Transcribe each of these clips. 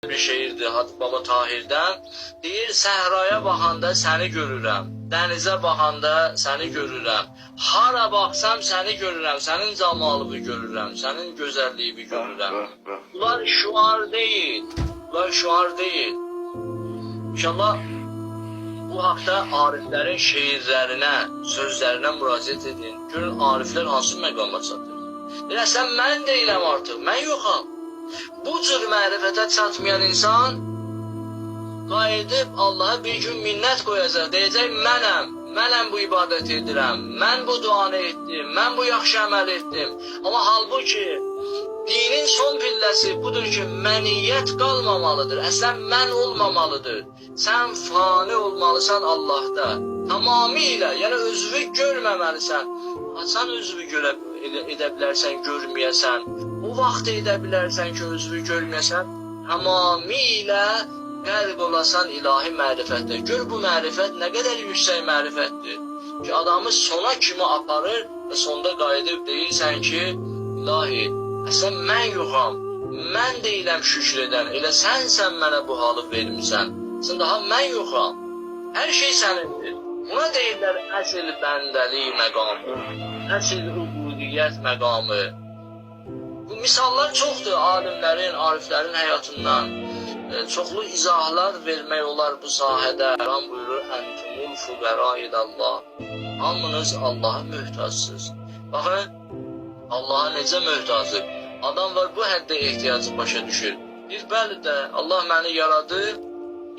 Bir şeirdir Hacı Baba Tahir'dən. Deyir, səhraya baxanda səni görürəm, dənizə baxanda səni görürəm. Hara baxsam səni görürəm, sənin camalını görürəm, sənin gözəlliyini görürəm. Bunlar şüar deyil. Bunlar şüar deyil. İnşallah bu haqda ariflərin şeirlərinə, sözlərinə müraciət edin. Görün ariflər hansı məqama çatır. Deyirsən, mən deyiləm artıq, mən yoxam. Bu cür mərifətə çatmayan insan qayıdıb Allaha bir gün minnət qoyacaq. Deyəcək, mənəm, mənəm bu ibadəti edirəm, mən bu duanı etdim, mən bu yaxşı əməl etdim. Amma halbuki dinin son pilləsi budur ki, məniyyət qalmamalıdır. Əslən mən olmamalıdır. Sən fani olmalısan Allahda. Tamamilə, yəni özünü görməməlisən. Haçan özünü görə edə bilərsən, görməyəsən. O vaxt edə bilərsən ki, özünü görməyəsən. Tamamilə qərq olasan ilahi mərifətdə. Gör bu mərifət nə qədər yüksək mərifətdir ki, adamı sona kimi aparır və sonda qayıdıb deyirsən ki, ilahi, əslən mən yoxam, mən deyiləm şükr edən, elə sənsən mənə bu halı vermisən. Sən daha mən yoxam. Hər şey sənindir. Buna deyirlər əsl bəndəlik məqamı, əsl ubudiyyət məqamı. Bu misallar çoxdur alimlərin, ariflərin həyatından. Çoxlu izahlar vermək olar bu sahədə. Quran buyurur: "Entumul fuqara ilallah." Hamınız Allaha möhtacsınız. Baxın, Allaha necə möhtacıq? Adam var bu həddə ehtiyacı başa düşür. Deyir, bəli də, Allah məni yaradır.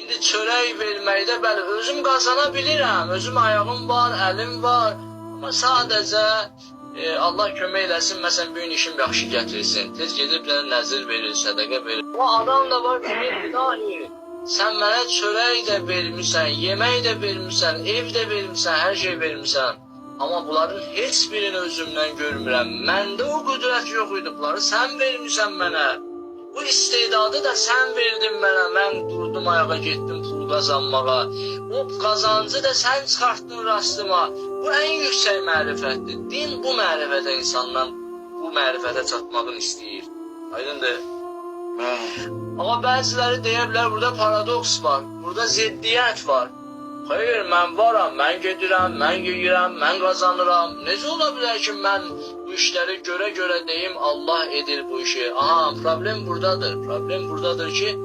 İndi çörək verməkdə bəli özüm qazana bilirəm. Özüm ayağım var, əlim var. Amma sadəcə Allah kömək eləsin, məsələn, bu gün işim yaxşı gətirsin. Tez gedib bir dənə nəzir verir, sədəqə verir. O adam da var deyir, ilahi, sən mənə çörək də vermisən, yemək də vermisən, ev də vermisən, hər şey vermisən. Amma bunların heç birini özümdən görmürəm. Məndə o qüdrət yox idi. Bunları sən vermisən mənə. Bu istedadı da sən verdin mənə. Mən durdum ayağa, getdim pul qazanmağa. O qazancı da sən çıxartdın rastıma. Bu ən yüksək mərifətdir. Din bu mərifətə insandan bu mərifətə çatmağını istəyir. Aydındır? Bəli. Amma bəziləri deyə bilər, burada paradoks var, burada ziddiyyət var. Xeyr, mən varam, mən gedirəm, mən yeyirəm, mən qazanıram. Necə ola bilər ki, mən bu işləri görə-görə deyim, Allah edir bu işi? Aha, problem buradadır. Problem buradadır ki,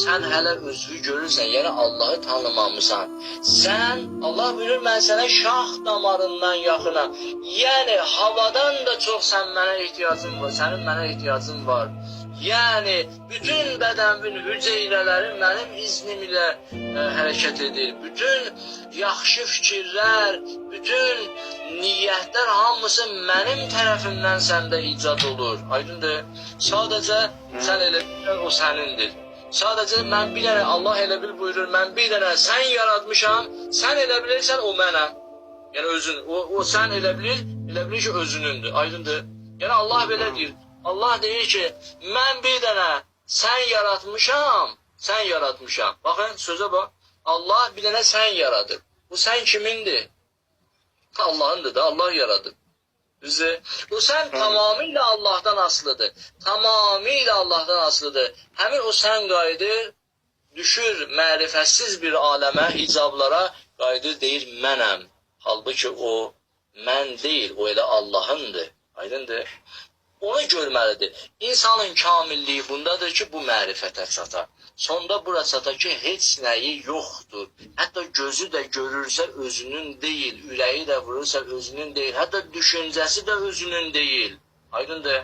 sən hələ özünü görürsən, yəni Allahı tanımamısan. Sən, Allah buyurur, mən sənə şah damarından yaxınam. Yəni havadan da çox sən mənə ehtiyacın var, sənin mənə ehtiyacın var. Yəni bütün bədənimin hüceyrələri mənim iznim ilə hərəkət edir. Bütün yaxşı fikirlər, bütün niyyətlər hamısı mənim tərəfimdən səndə icad olur. Aydındır? Sadəcə sən elə bilirsən o sənindir. Sadəcə mən bir dənə, Allah elə bil buyurur, mən bir dənə sən yaratmışam, sən elə bilirsən o mənəm. Yəni özün, o sən elə bilir ki özünündür. Aydındır? Yəni Allah belə deyir. Allah deyir ki, mən bir dənə sən yaratmışam, sən yaratmışam. Baxın, sözə bax. Allah bir dənə sən yaradıb. Bu sən kimindir? Allah'ındır da, Allah yaradıb. Düzdür? O sən tamamilə Allahdan asılıdır. Tamamilə Allahdan asılıdır. Həmin o sən qayıdır, düşür mərifətsiz bir aləmə, hicablara qayıdır, deyir mənəm. Halbuki o mən deyil, o elə Allah'ındır. Aydındır? Onu görməlidir. İnsanın kamilliyi bundadır ki, bu mərifətə çata. Sonda bura çata ki, heç nəyi yoxdur. Hətta gözü də görürsə özünün deyil, ürəyi də vurursa özünün deyil, hətta düşüncəsi də özünün deyil. Aydındır?